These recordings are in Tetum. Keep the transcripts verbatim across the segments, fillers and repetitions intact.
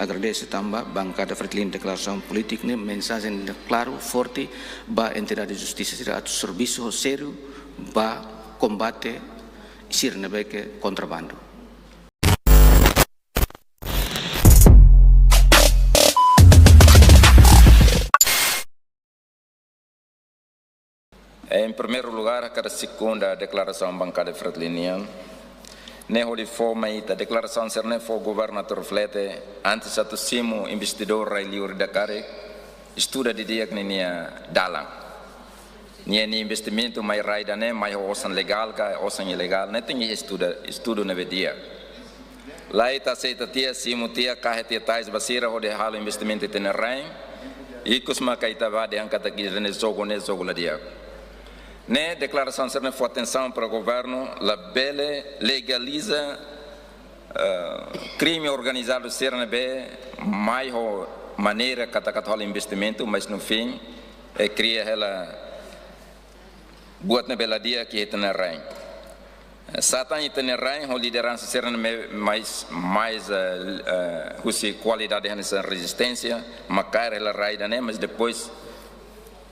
Agradese tanba bankada Fretilin deklarasaun polítika ne'e mensajen klaru, forte ba entidade justisa sira atu servisu ho sériu ba kombate sira ne'ebé ke kontrabandu. Em primeiro lugar, hakarak sekunda deklarasaun bankada Fretilin nian. Ne'e hodi fó mai ita deklarasaun sira-ne'e fó governu atu reflete antes atu simu investidór rai-liur ida karik, estuda didi'ak ninia dalan. Ninia investimentu mai rai ida-ne'e, mai ho osan legál ka osan ilegál, ne'e tenke estuda, estudu ne'ebé di'ak. Lae, ita aseita tiha, simu tiha, kahe tiha tais ba sira hodi halo investimentu iha ita-nia rain. Ikus maka ita bá dehan katak ida-ne'e jogu ne'e jogu la di'ak. Ne'e deklarasaun sira-ne'e fó atensaun para governu labele legaliza, eh, krime organizadu sira ne'ebé mai ho maneira katak atu halo investimentu, mas no fim, eh, kria hela buat ne'ebé la di'ak iha ita-nia rain. Eh, sá tan ita-nia rain ho lideransa sira-ne'e mais, mais, eh, eh, husi kualidade hanesan rezisténsia, mak kaer hela rai ida-ne'e, mas depois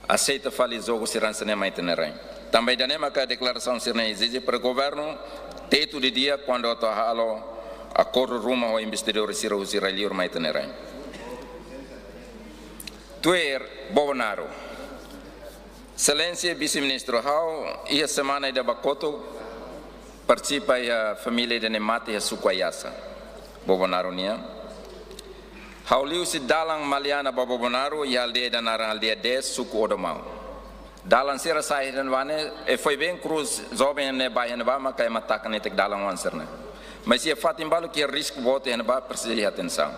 aseita fali jogu sira hanesan ne'e mai ita-nia rain. Tanba ida-ne'e maka deklarasaun sira-ne'e ezije para governu tetu didi'ak kuandu atu halo akordu ruma ho investidór sira husi rai-liur mai ita-nia rain. Tuir Bobonaro. Exelénsia Vise-Ministru, ha'u iha semana ida ba kotuk partisipa iha família ida ne'e mate iha suku Aiasa, Bobonaro nian. Ha'u liu husi dalan Maliana ba Bobonaro iha aldeia ida naran aldeia dez, suku Odomau. Dalan sira sai iha ne'ebá ne'e, e foi bem cruz, joven ne'e bá iha ne'ebá, maka ema taka netik dalan oan sira-ne'e. Mas iha fatin balu ke risku boot iha ne'ebá, presiza iha atensaun.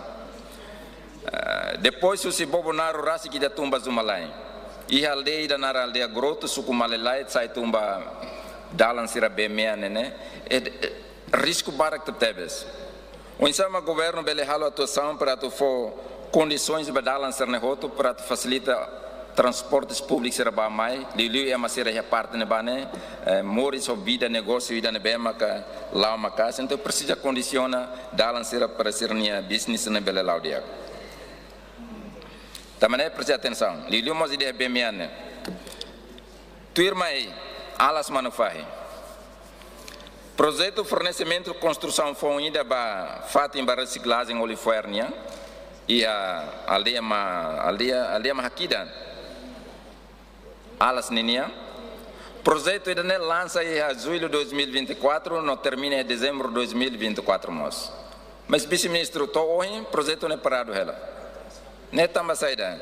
Eh, depois husi Bobonaro rasik ita tun ba Zumalai. Iha aldeia ida naran aldeia Grotu, suku Malelae, sai tun ba dalan sira bee mean ne'e ne'e. Eh, eh, risku barak tebetebes. Oinsá mak governu bele halo atuasaun para atu fó kondisoens ba dalan sira-ne'e hotu para atu fasilita transportes públikus sira bá mai, liuliu ema sira iha parte ne'ebá ne'e, eh, moris ho vida negósiu ida ne'ebé maka la'o maka'as, entaun presiza kondisiona dalan sira para sira-nia bisnis ne'e bele la'o di'ak. Tanba ne'e presiza atensaun, liuliu mós ida iha bee mean ne'e. Tuirmai, Alas Manufahi. Projetu fornesimentu konstrusaun foun ida ba fatin ba resiklajen Oliveiras nian, iha aldeia Ma-, aldeia, aldeia Mahakida, Alas ninian. Projetu ida-ne'e lansa iha jullu dois mil e vinte e quatro, no termina iha dezembru dois mil e vinte e quatro mós. Mas Vise-Ministru, to'o ohin projetu ne'e paradu hela. Ne'e tanba saida?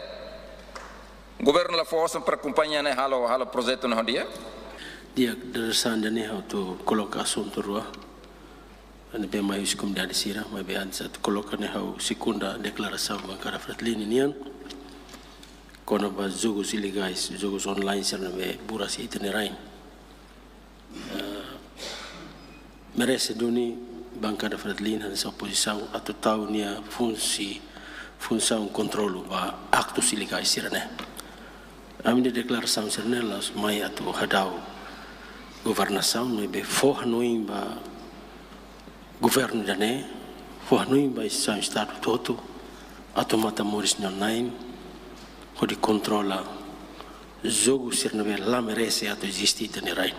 Governu la fó osan para kompañia ne'e halo, halo projetu ne'e ho di'ak? Di'ak, dadeer-saan ida-ne'e ha'u atu koloka asuntu rua. Ne'ebé mai husi komunidade sira, maibé antes atu koloka ne'e ha'u sekunda deklarasaun bankada Fretilin nian. Kona-ba jogus ilegais, jogus online sira ne'ebé buras iha ita-nia rain. Eh, merese duni bankada Fretilin hanesan opozisaun atu tau nia funsi-, funsaun kontrolu ba aktus ilegais sira-ne'e. Ami-nia deklarasaun sira-ne'e la'ós mai atu hadau governasaun, maibé fó hanoin ba governu ida-ne'e, fó hanoin ba instituisaun Estadu hotu-hotu atu matan moris nia online, hodi kontrola jogu sira ne'ebé la merese atu eziste iha ita-nia rain.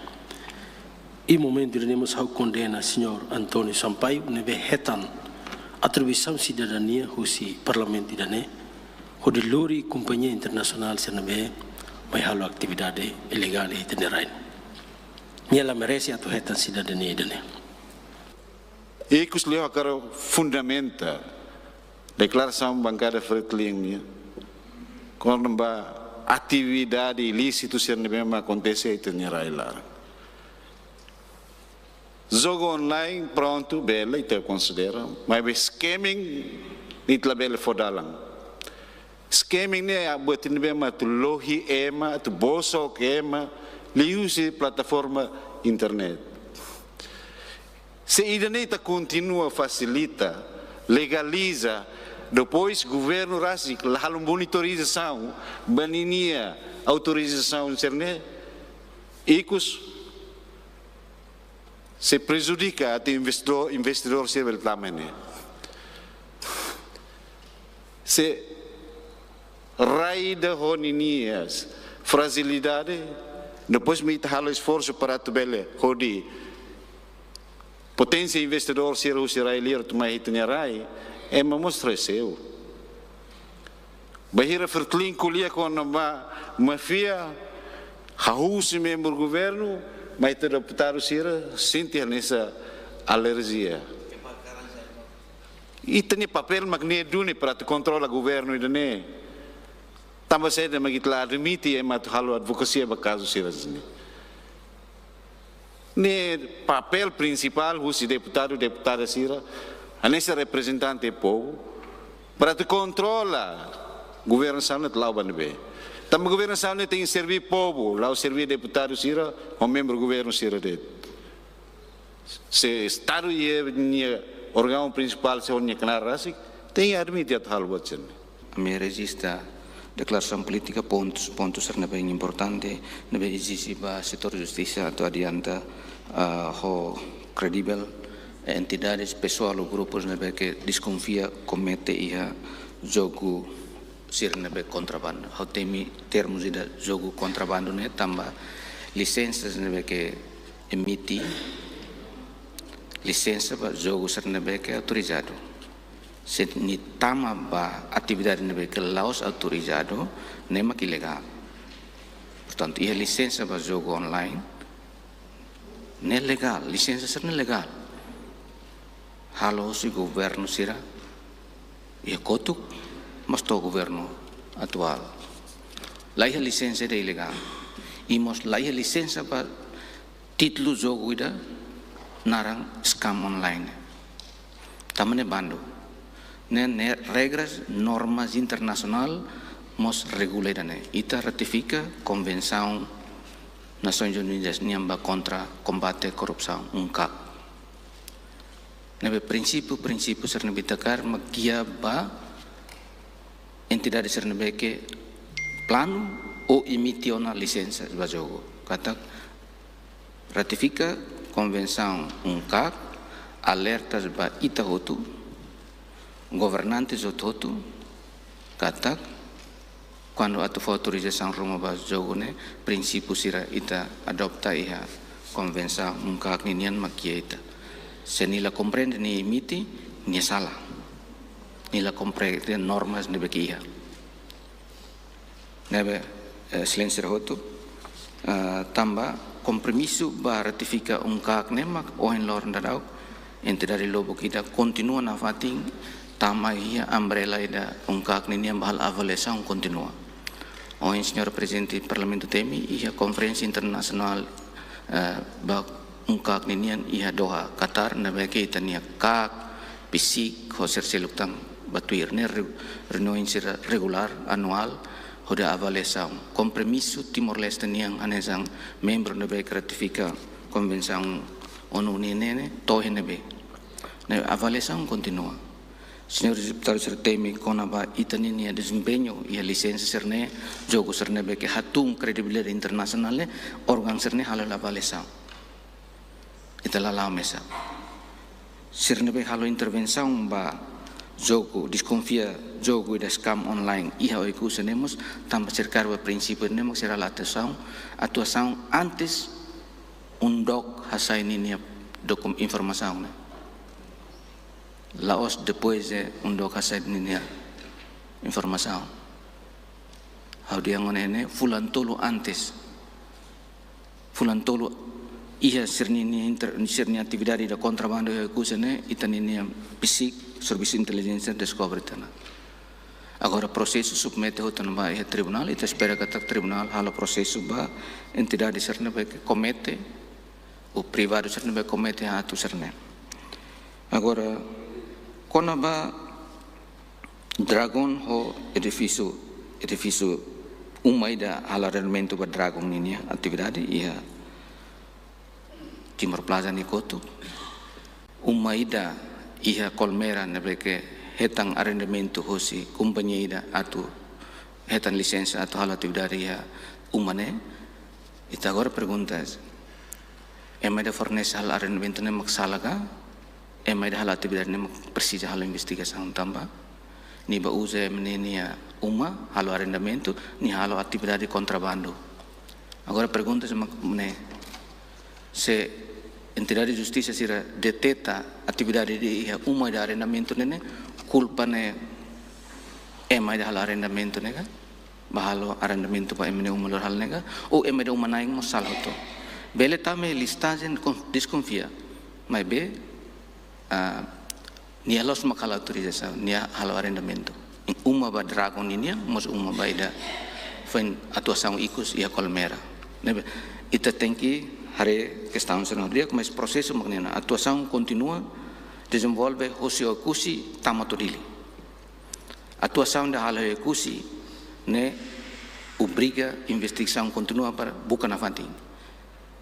Iha momentu ida-ne'e mós ha'u kondena señór António Sampaio ne'ebé hetan atribuisaun sidadania husi parlamentu ida-ne'e, hodi lori kompañia internasionál sira ne'ebé mai halo atividade ilegál iha ita-nia rain. Nia la merese atu hetan sidadania ida-ne'e. Ikus liu ha'u hakarak fundamenta deklarasaun bankada Fretilin nian kona-ba atividade ilísitu sira ne'ebé mak akontese iha ita-nia rai laran. Jogu online, prontu, bele, ita konsidera. Maibé scamming, ita labele fó dalan. Scamming ne'e buat ne'ebé mak atu lohi ema, atu bosok ema, liuhusi plataforma internet. Se ida-ne'e ita kontinua fasilita, legaliza, depois governu rasik la halo monitorizasaun ba ninia autorizasaun sira-ne'e, ikus sei prejudika atu investidór, investidór sira bele tama ne'e. Se rai ida ho ninia frajilidade, depois mak ita halo esforsu para atu bele hodi potensia investidór sira husi rai liur atu mai iha ita-nia rai, ema mós reseu. Bainhira Fretilin ko'alia kona-ba máfia, hahú husi membru governu, maibé deputadu sira sente hanesan alerjia. Ita-nia papél mak ne'e duni para atu kontrola governu ida-ne'e. Tanba saida mak ita la admite ema atu halo advokasia ba kazu sira hanesan ne'e. Ne'e papél prinsipál husi deputadu, deputada sira, hanesan reprezentante povu, para atu kontrola governasaun ne'e atu la'o ba ne'ebé. Tanba governasaun ne'e tenke serví povu, la'ós serví deputadu sira, ho membru governu sira de'it. Se Estadu iha nia órgaun prinsipál, se ho nia knaar rasik, tenke admite atu halo buat sira-ne'e. Ami rejista deklarasaun polítika pontus, pontus sira ne'ebé importante, ne'ebé ezije ba setór justisa atu adianta, ah, ho kredivel, eh, entidades, pesoál ou grupus ne'ebé ke deskonfia komete iha jogu sira ne'ebé kontrabandu. Ha'u temi termus ida jogu kontrabandu ne'e tanba lisensas ne'ebé ke emite, lisensa ba jogu sira ne'ebé ke autorizadu. Se nia tama ba atividade ne'ebé ke la'ós autorizadu, ne'e mak ilegál. Portantu, iha lisensa ba jogu online, ne'e legál, lisensa sira-ne'e legál. Halo husi governu sira iha kotuk, mas to'o governu atuál. La iha lisensa ida ilegál. I mós la iha lisensa ba títulu jogu ida naran scam online. Tanba ne'e bandu. Ne'e, ne'e regras, normas internasionál mós regula ida-ne'e. Ita ratifika Konvensaun Nasoins Unidas nian ba kontra kombate korrupsaun, UNCAC. Ne'ebé prinsípiu, prinsípiu sira ne'ebé ita hakarak mak gia ba entidade sira ne'ebé ke planu ou emite ona lisensa ba jogu. Katak ratifika Konvensaun UNCAC, alertas ba ita hotu, governantes hotu-hotu, katak kuandu atu fó autorizasaun ruma ba jogu ne'e, prinsípiu sira ita adota iha Konvensaun UNCAC ninian mak gia ita. Se nia la komprende, nia emite, nia sala. Nia la komprende normas ne'ebé ke iha. Ne'ebé, eh, Exelénsia hotu, eh, tanba kompromisu ba ratifika UNCAC ne'e mak ohin loron daudaun, entidade lubuk ida kontinua nafatin tama iha umbrella ida UNCAC ninian ba halo avaliasaun kontínua. Ohin Señór Prezidente Parlamentu temi iha konferénsia internasionál, eh, ba UNCAC ninian iha Doha, Qatar, ne'ebé ke ita-nia CAC, PCIC, ho sira seluk tan ba tuir ne'e re-, reuniaun sira regulár, anuál, hodi avaliasaun. Kompromisu Timor-Leste nian hanesan membru ne'ebé ke ratifika Konvensaun ONU nian ne'e, to'o iha ne'ebé. Ne'e avaliasaun kontínua. Señór deputadu sira temi kona-ba ita-nia dezempeñu iha lisensa sira-ne'e, jogu sira ne'ebé ke hatún kredibilidade internasionál ne'e, órgaun sira-ne'e halo avaliasaun. Ita la la'o mesak. Sira ne'ebé halo intervensaun ba jogu, deskonfia jogu ida scam online iha Oekusi ne'e mós, tanba sira hakarak ba prinsípiu ne'e mak sira halo atuasaun, atuasaun antes UNODC hasai ninia dokum-, informasaun ne'e. La'ós depois de UNODC hasai ninia informasaun. Ha'u dehan ona ne'e fulan tolu antes. Fulan tolu iha sira-nia inter-, sira-nia atividade ida kontrabandu iha Oekusi ne'e, ita-nia PCIC, servisu intelijénsia deskobre tiha ona. Agora prosesu submete hotu ona ba iha tribunál, ita espera katak tribunál halo prosesu ba entidade sira ne'ebé ke komete, ou privadu sira ne'ebé komete atus sira-ne'e. Agora, kona-ba Dragon ho edifísiu, edifísiu uma ida halo arrendamentu ba Dragon ninia atividade iha Timor Plaza nia kotuk. Uma ida iha Colmera ne'ebé ke hetan arrendamentu hosi kompañia ida atu hetan lisensa atu halo atividade iha uma ne'e. Ita agora pergunta, ema ida fornese halo arrendamentu ne'e mak sala ka? Ema ida halo atividade ne'e mak presiza halo investigasaun tanba Nia bá uza ema nia uma, halo arrendamentu, nia halo atividade kontrabandu. Agora pergunta se mak ne'e, se entidade justisa sira deteta atividade ida iha uma ida arrendamentu ne'e, ne'e kulpa ne'e ema ida halo arrendamentu ne'e ka? Bá halo arrendamentu ba ema nia uma loron halo ne'e ka? Ou ema ida uma-na'in mós sala hotu. Bele tama listajen kon-, deskonfia. Maibé, ah, nia la'ós mak halo autorizasaun, nia halo arrendamentu. Uma ba Dragon nian, mós uma ba ida foin atuasaun ikus iha Colmera. Ne'ebé, ita tenke haree kestaun sira-ne'e di'ak, mas prosesu mak ne'e ona. Atuasaun kontinua, dezenvolve hosi Oekusi tama to'o Dili. Atuasaun ida halo Oekusi ne'e obriga investigasaun kontinua para buka nafatin.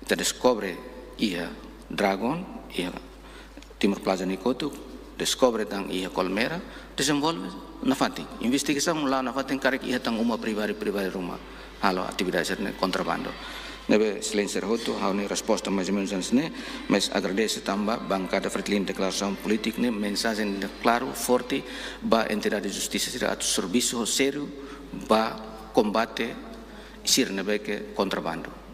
Ita deskobre iha Dragon, iha Timor Plaza nia kotuk, deskobre tan iha Colmera, dezenvolve nafatin. Investigasaun la'o nafatin karik iha tan uma pribadi, pribadi ruma halo atividade sira-ne'e kontrabandu. Ne'ebé, Exelénsia sira hotu, ha'u-nia resposta mais ou menos hanesan ne'e, mas agradese tanba bankada Fretilin deklarasaun polítika ne'e, mensajen klaru, forte ba entidade justisa sira atu servisu ho sériu ba kombate sira ne'ebé ke kontrabandu.